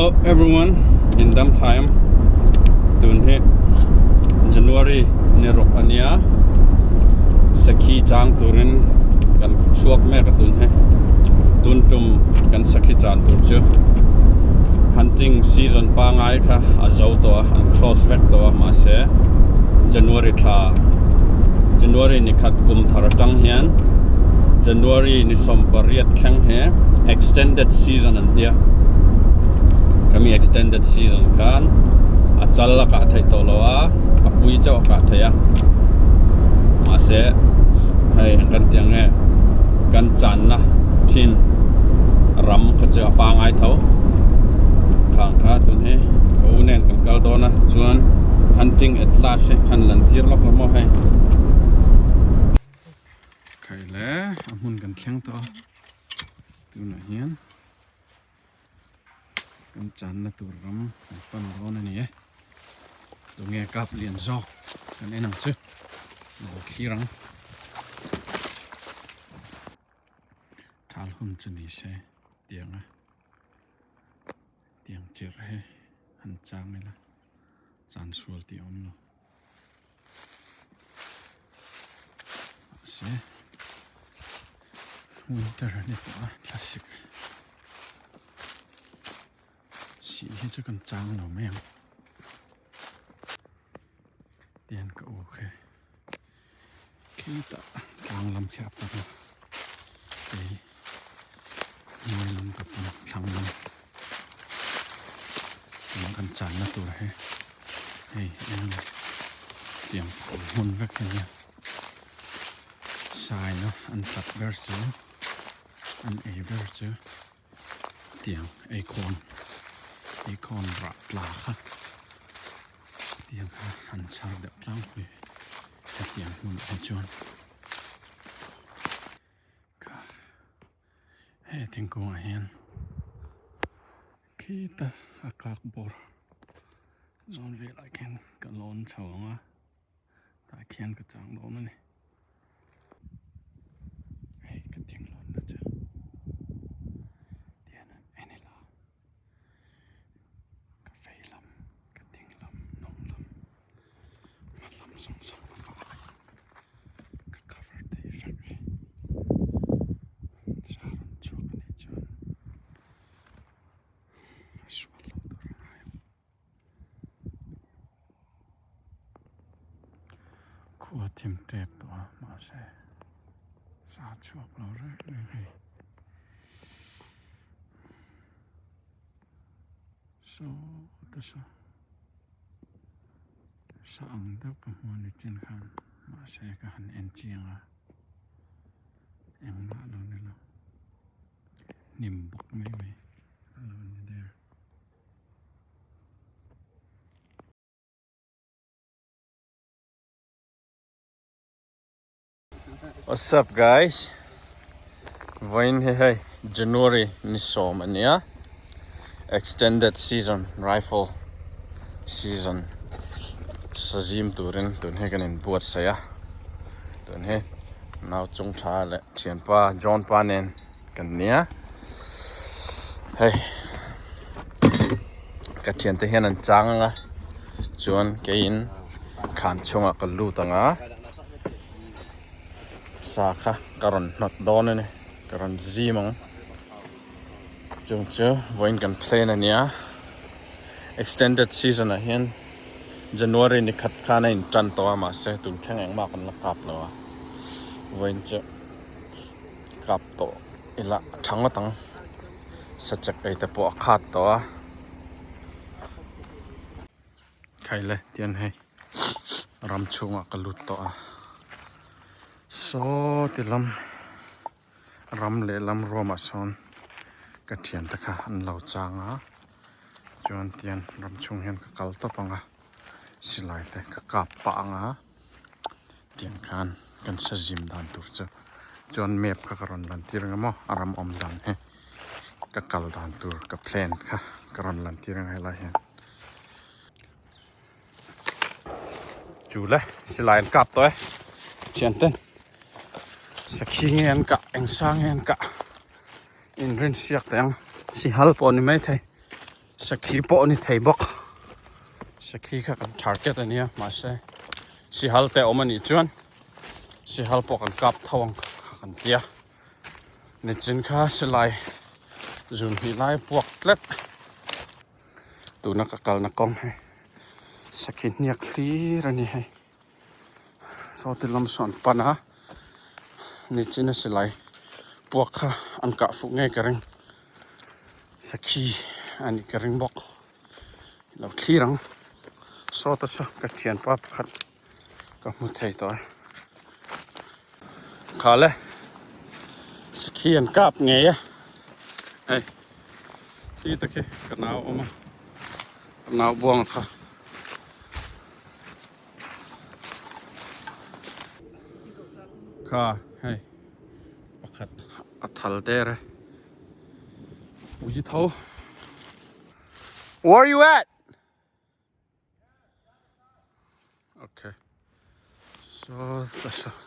Hello everyone in dam time tun hi January ni rawk ania sakhi chang turin kan chhuak mek a tun hi tun tum kan sakhi chan tur chu hunting season pangai kha a zo tawh a an close vek tawh a mahse January thla January ni khat kum thar atang hian January ni 18 thleng hi extended season an tia khami extended season khan a chal a kah theih tawh lo a a pui chauh a kah theih a mahse hei eng kan tih ang nge kan channa thin ram kha chu a pangai tho khang kha tun hi ka u nen kan kal dawn a chuan hunting at last hi han lan tir lawk lo maw hei. Khai le a hmun kan thleng tawh a tunah hian kan channa tur ram kan pan dawn a ni e tunge kap lian zawk kan en ang chu a lo thlir ang thal hun chu ni se tiang a tiang chirh hi han chang ila chan sual tih a awm lo. Mahse winter a ni tawh a thlasik sih hi chu kan chang lo mai ang tian ka u khi khitah tlang lam khi a pan a kei hnuai lam ka pan thlang lam tuna kan channa tur hi hei eng tiang hmun vek hi ania saina an tlat ber chu an ei ber chu tiang eikhawn eikhawn rah tla kha tiang kha an chhar deuh tlangpui hetiang hmunah hi chuan. He thingkungah hian khita a kak bawr zawn velah khian ka lawn chho ang a tah khian ka chang dawn a ni hei ka thing lawnna chu tihian an en ila ka vei lam ka ding lam hnung lam hma lam zawng zawng a fai ka cover thei vek a ni sa rawn chhuak a nih chuan a sual lo tur a ngai ang khua thim tep tawh a mahse sa chhuak lo reng reng hei. Saw te saw sa ang deuh ka hmu a ni chin khan mahse ka han en chiang a engmah lo ni lo hnim bawk mai mai a lo ni der. What's up guys Vawiin hi hei January ni sawm a nia extended season rifle season sazim turin tun hi kan inbuatsaih a tun hi nau chung tha leh thianpa John pa nen kan nia hei ka thiante hian an chang ang a chuan keiin khan chhungah ka lut ang a sa kha ka rawn hnawt dawn a ni ka rawn zim ang chung chu vawiin kan plan a nia extended season ah hian January ni khat khan a in tan tawh a mahse tun thleng engmah kan la kap lo a vawiin chu. Kap tawh ila a tha ngawt ang sachek ei te pawh a khat tawh a khaile tian hei ram chhungah ka lut tawh a saw ti lam ram lehlam ruamah sawn ka thiante kha an lo chang a chuan tian ram chhung hian ka kal tawp ang a silai te ka kap pah ang a. Tiang khan kan sa zim dan tur chu chuan map kha ka rawn lan tir ang emaw a ram awm dan hi ka kal dan tur ka plan kha ka rawn lan tir ang helai hian chu le silai an kap tawh e thian ten sakhi nge an kah eng sang nge an kah inrin siak teh ang sihal pawh ni maithei. Sakhi pawh a ni thei bawk. Sakhi kha kan target a nia mahse sihal te a awm a nih chuan sihal pawh kan kap tho ang kha kan tia. Nichin kha silai zun hnih lai puak tlat tuna ka kalna kawng hi sakhi hniak hlir a ni hei. Saw ti lam sawn pan a nichin a silai puak kha an kah fuh ngei ka ring sakhi a nih ka ring bawk lo thlir ang saw te chu ka thianpa pakhat ka hmu thei tawh e kha le sakhi an kap ngei a hei khi te khi ka nau a awm a ka nau buang kha. Kha hei pakhat a thal der e ui tho Where are you at? Okay. So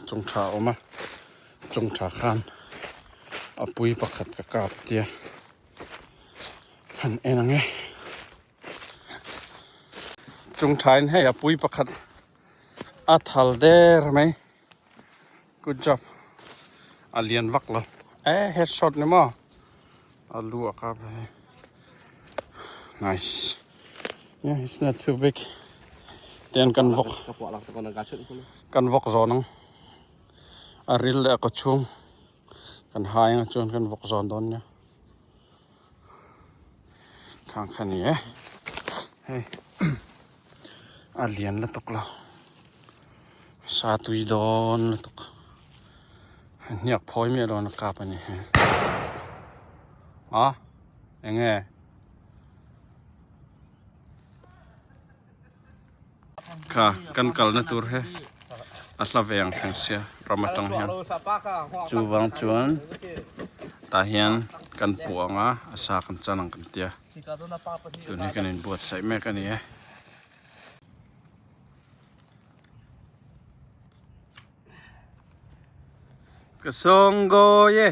chung tha awm a chung tha khan a pui pakhat ka kap tia han en ang e. Chung thain hei a pui pakhat a thal der mai good job a lian vak lo e headshot ni maw a lu a kap hei nice yeah it's not too big ten kan vawk kan vawk zawn ang a ril leh a kaw chhung kan hai ang chuan kan vawk zawn dawn nia. Khang kha ni e hei a lian lutuk lo sa tui dawn lutuk hniak phawi miah lo an kap a ni hi a eng nge kha kan kalna tur hi a hla ve ang thleng sia ram atang hian chuvang chuan tah hian kan puah ang a a sa kan chan ang kan tia tun hi kan inbuatsaih mek a ni e. Ka sawnggawi e.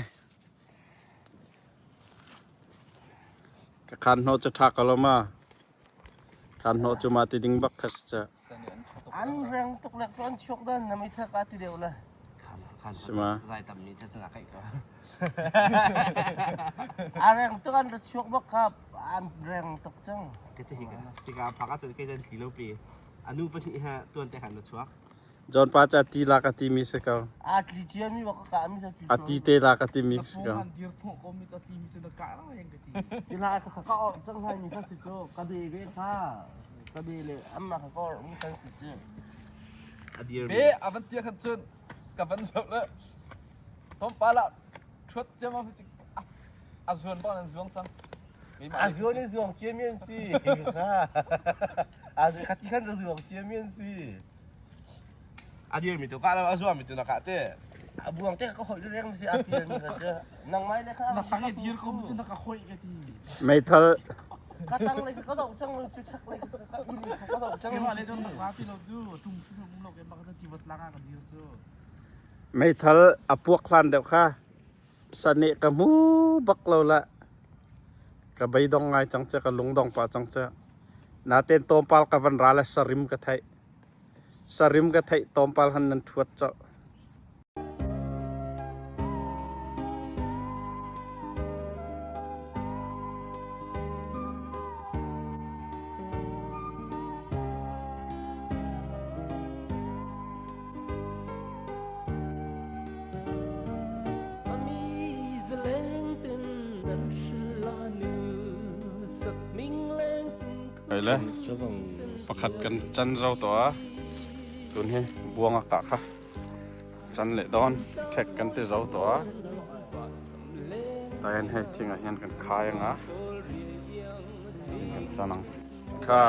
Ka khan hnawh chu tha ka lo ma. Khan hnawh chu mah ti ding bak kha si cha. An reng tuk le an chuak dan na mei thak a ti deuh la. Sima. Zai tam ni cha cha kai ko. A reng tuk an ra chuak bak kha an reng tuk cang. Ka ti ka phaka chu kai dan kilo pi. Anu pahnih ha tuan te khan na chuak. John pa cu a ti lak a timi si ko. Aa tli ciami bak ka kahmi sa A ti te lak a timi si ko. An dir thawh ko mi cu a tlimi cu na kah lo yang ka ti. Sila ka ka or cang hai mi kha si cu ka be ve kha ka be le amma ka or mi kan si cu. A dir Be a van tia khan cun ka van zoh le tlawmpal ah ṭhuat ciam ah a zuan bak an zuang cang. A zuan i zuang ciami an si. A kha ti khan ra zuang ciami an si. A dirmi tu kah lo a zuami tu na kah te. A buang te ka khoih reng si a pian mi kha nang mai le kha na tang i dir ko mi cu na ka khoih ka ti. Meithal ka tang le ka dok chang chu chak le ka in ka dok chang Keimah le don na ti lo cu tum hrim um lo ke bak cu ti vat lang ah ka dir cu. Meithal a puak hlan deuh kha sane ka hmu bak lo la ka beidong ngai cang che ka lungdong pa cang che naten tlawmpal ka van ra le sarim ka theih Sarim ka theih tlawmpal han nan ṭhuat colh. Le pakhat kan chan zo to a tun hi buang a kah kha chan leh dawn thek kan ti zo tawh a tah hian hei thingah hian kan khai ang a kan chan ang kha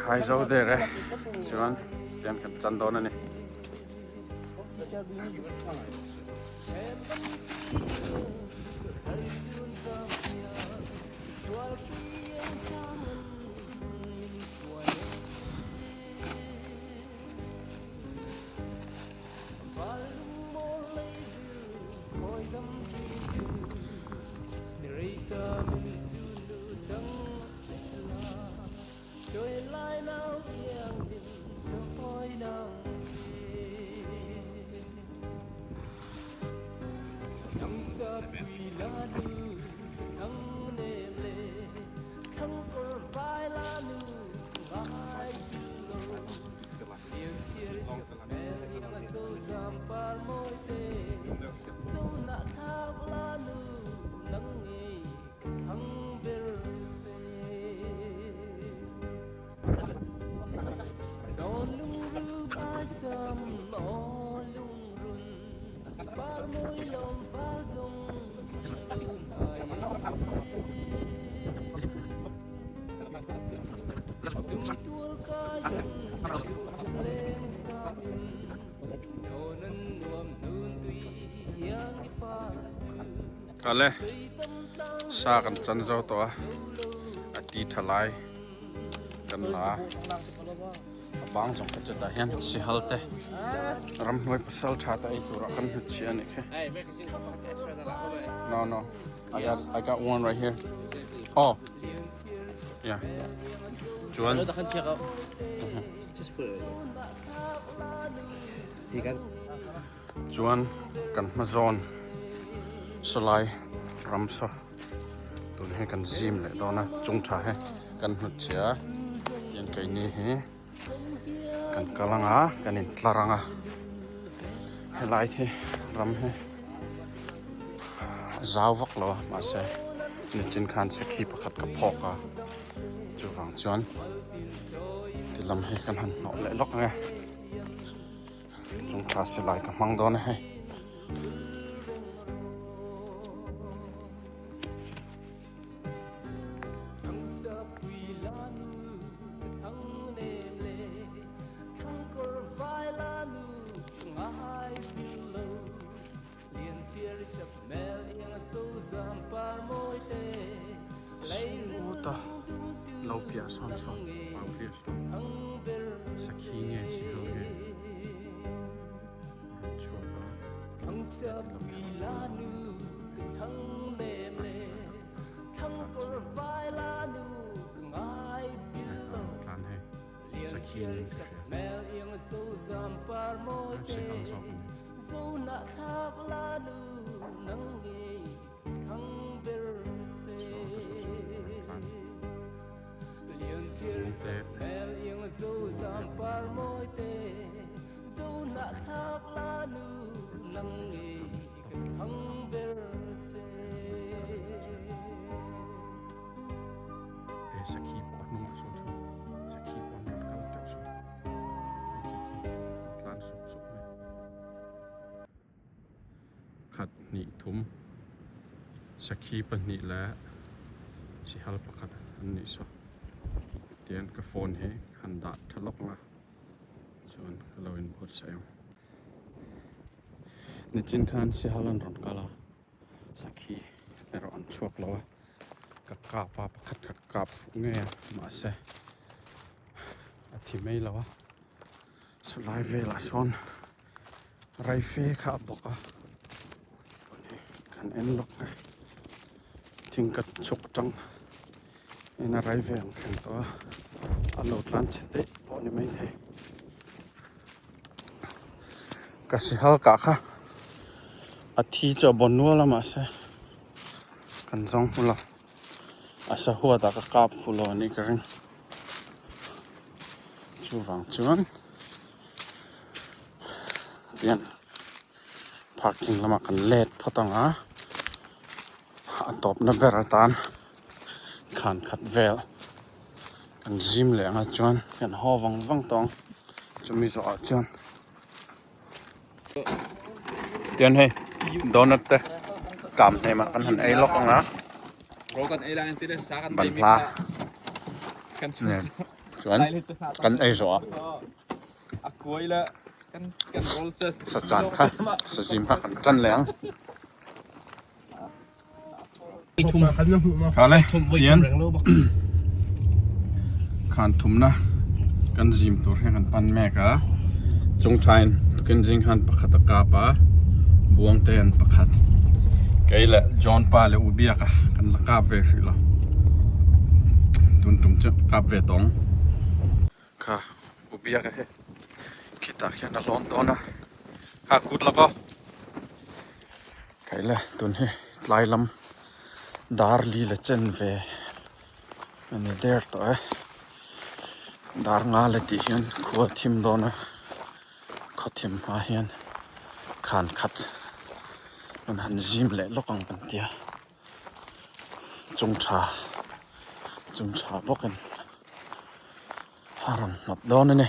khai zo der e chuan tian kan chan dawn a ni. Kale sa kan chan zo tawh a a ti tha lai kan la a a bang zawng kha chu tah hian sihal te ramhnuai pasal tha te ei turah kan hmu chhia a nih khi no no I got I got one right here oh yeah chuan Chuan kan hma zawn sawlai ram saw tun hi kan zim leh dawn a chung tha hi kan hnut chhia a tihian keini hi kan kal ang a kan intlar ang a helai hi ram hi a zau vak lo a mahse nichin khan sakhi pakhat ka phawk a chuvang chuan ti lam hi kan han hnawh leh lawk ang e. Chung tha silai ka hmang dawn a hei. Sawta lo piah sawn sawn pau piah sawn sakhi nge sihal nge a rawn chhuak a tlan hei sakhi niin ka hria sihal zawk a ni. Sakhi pawh a hnungah sawn thung sakhi pawh an rawn kal teuh sawn khi khi khi tlan sup sup mai. Khat hnih thum sakhi pahnih leh sihal pakhat an nih saw tihian ka phone hi han dah tha lawk ang a chuan ka lo inbuatsaih ang nichin khan sihal an rawn kal a sakhi erawh an chhuak lo a ka kap a pakhat ka kap fuh ngei a mahse a thi mai lo a. Chulai velah sawn raife kha a bawk a kan en lawk a thing ka chhuk tang in a raive ang thleng tawh a a lo tlan chhe daih pawh a ni maithei ka sihal kah kha a thi chu a baw nual a mahse kan zawng hmu lo a sahuat ah ka kap fuh lo a nih ka ring. Chuvang chuan tian parking lamah kan let phawt ang a a tawpna ber atan khan khat vel kan zim leh ang a chuan kan haw vang vang tawh ang chumi zawhah chuan tian hei donut te tlam hnemah kan han ei lawk ang a banhla nen chuan kan ei zawh a sachan kha sazim kha kan tan leh ang. Kale tian khan thumna kan zim tur hian kan pan mek a chung thain tukin zing khan pakhat a kap a buang te an pakhat kei leh John pa leh U Biaka kan la kap ve hrih lo tun tum chu kap ve tawng kha U Biaka hi khitah khian a lawn dawn a kha kut lawk aw. Khaile tun hi tlai lam dar li la chen ve a ni der tawh e dar nga la tih hian khua thim dawn a khaw thim hma hian khan khat an han zim leh lawk ang kan tia chung tha chung tha bawkin a rawn hnawt dawn a ni.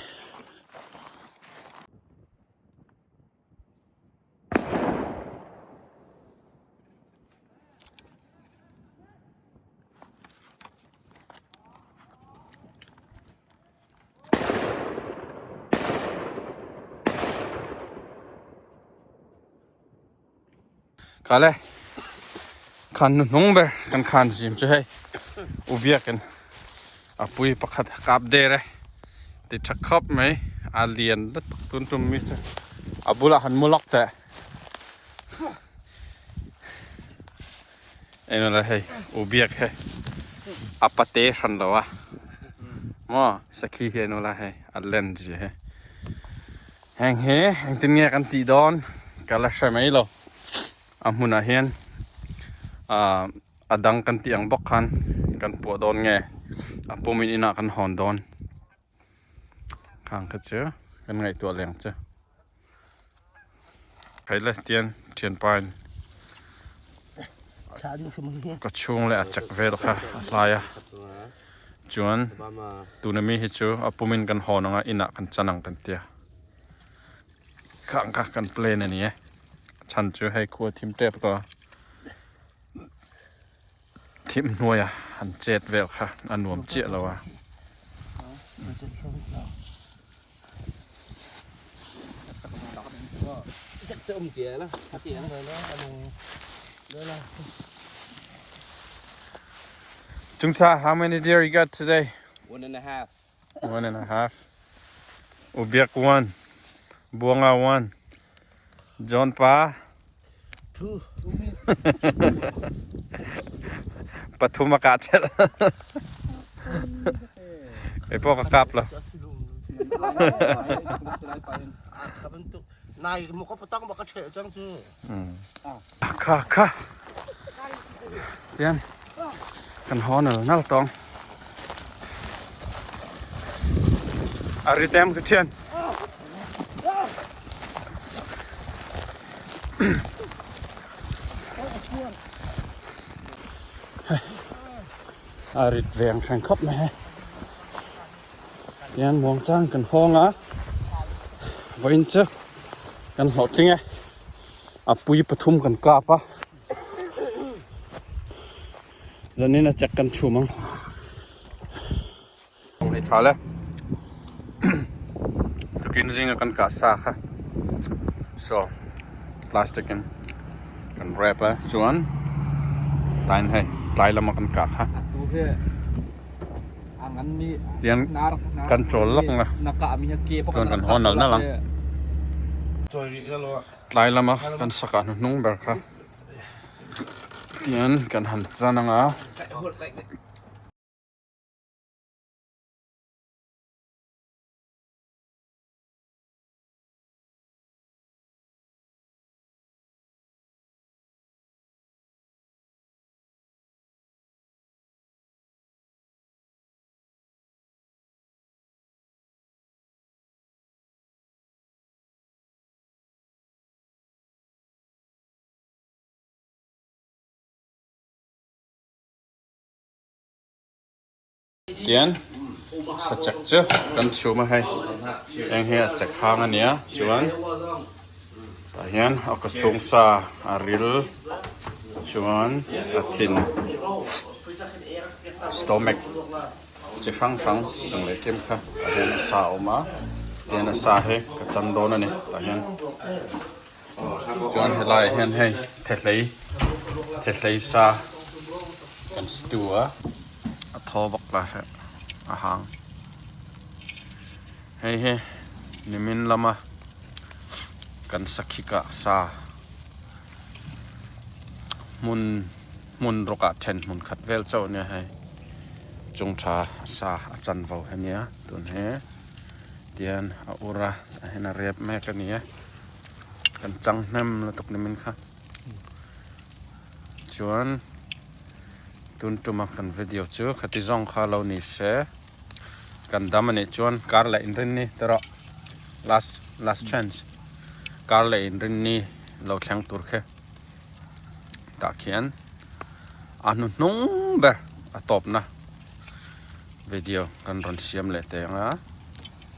Kale khan nu hnung ber kan khan zim chu hei u biakin a pui pakhat kap der e ti tha khawp mai a lian lutuk tun tum mi chu a bulah han mu lawk teh engemaw hei u biak he a pate hran lo a maw sakhi hi engemaw lai hei a len zia hi. Heng hi engtin nge kan tih dawn ka la hre mai lo a hmunah hian ah a dang kan tih ang bawk khan kan puah dawn nge a pumin inah kan hawn dawn khang kha chu kan ngaihtuah leng che Khaile tian thianpa in ka chhung leh a chek vel kha a hlai a chuan tuna mi hi chu a pumin kan hawn anga inah kan chan ang kan tia khang kha kan plan a ni e a chhan chu hei khua thim tep tawh a thim hnuaia han chet vel kha a nuam chiah lo a. Chungcha, how many deer you got today? 1.5. 1.5. Ubiak 1. Buanga 1. John pa? 2. Pathum a kah thelh. Kei pawh ka kap lo. Kha kha. Tian kan haw nal nal tawng. A ri tem ka thian. A rit ve ang hreng khawp mai hei. Tian muang chang kan hawng a, vawiin chu kan hlawhtling e. A pui pathum kan kap a, zanin a chek kan chhum ang. Hei tha le tukin zinga kan kah sa kha saw plastic in kan wrap a chuan tlaiin hei tlai lama kan kah kha tian kan chawl lawk ang a chuan kan haw nal nal ang tlai lama kan sa kah hnuhnung ber kha tian kan han chan ang a. Tian sachek chu kan chhum a hei eng hi a chek hang a nia chuan tah hian a kaw chhung sa a ril chuan a thin stomach chi hrang hrang ang leh kim kha tah hian a sa a awm a tian a sa hi ka chan dawn a ni tah hian. Chuan helaiah hian hei thehlei thehlei sa kan stew a a thaw bawk la heh a hang hei hi nimin lama kan sakhi kah sa hmun hmun rawkah then hmun khat vel chauh ania hei chung tha sa a chanvo ania tun hi tian a ur a tah hian a rep mek a ni e. Kan chang hnem lutuk ni min kha. Chuan tun tuma kan video chu khati zawng kha lo ni se kan dam anih chuan kar leh inrin ni te rawh last last chance kar leh inrin ni lo thleng tur khe tah khian a hnuhnung ber a tawpna video kan rawn siam leh teh ang a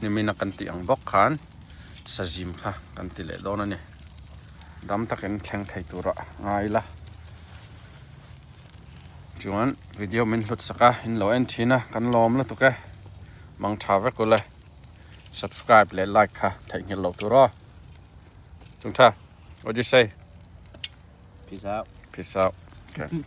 nimina kan tih ang bawk khan. Sazim kha kan ti leh dawn a ni. Dam takin thleng thei tura ngai ila. Chuan video min hlut sak a, in lo en thin a, kan lawm lutuk e. Mang tha vek ule. Subscribe leh like kha theihnghilh loh tur aw. Chungtha, what do you say? Peace out. Peace out. Okay.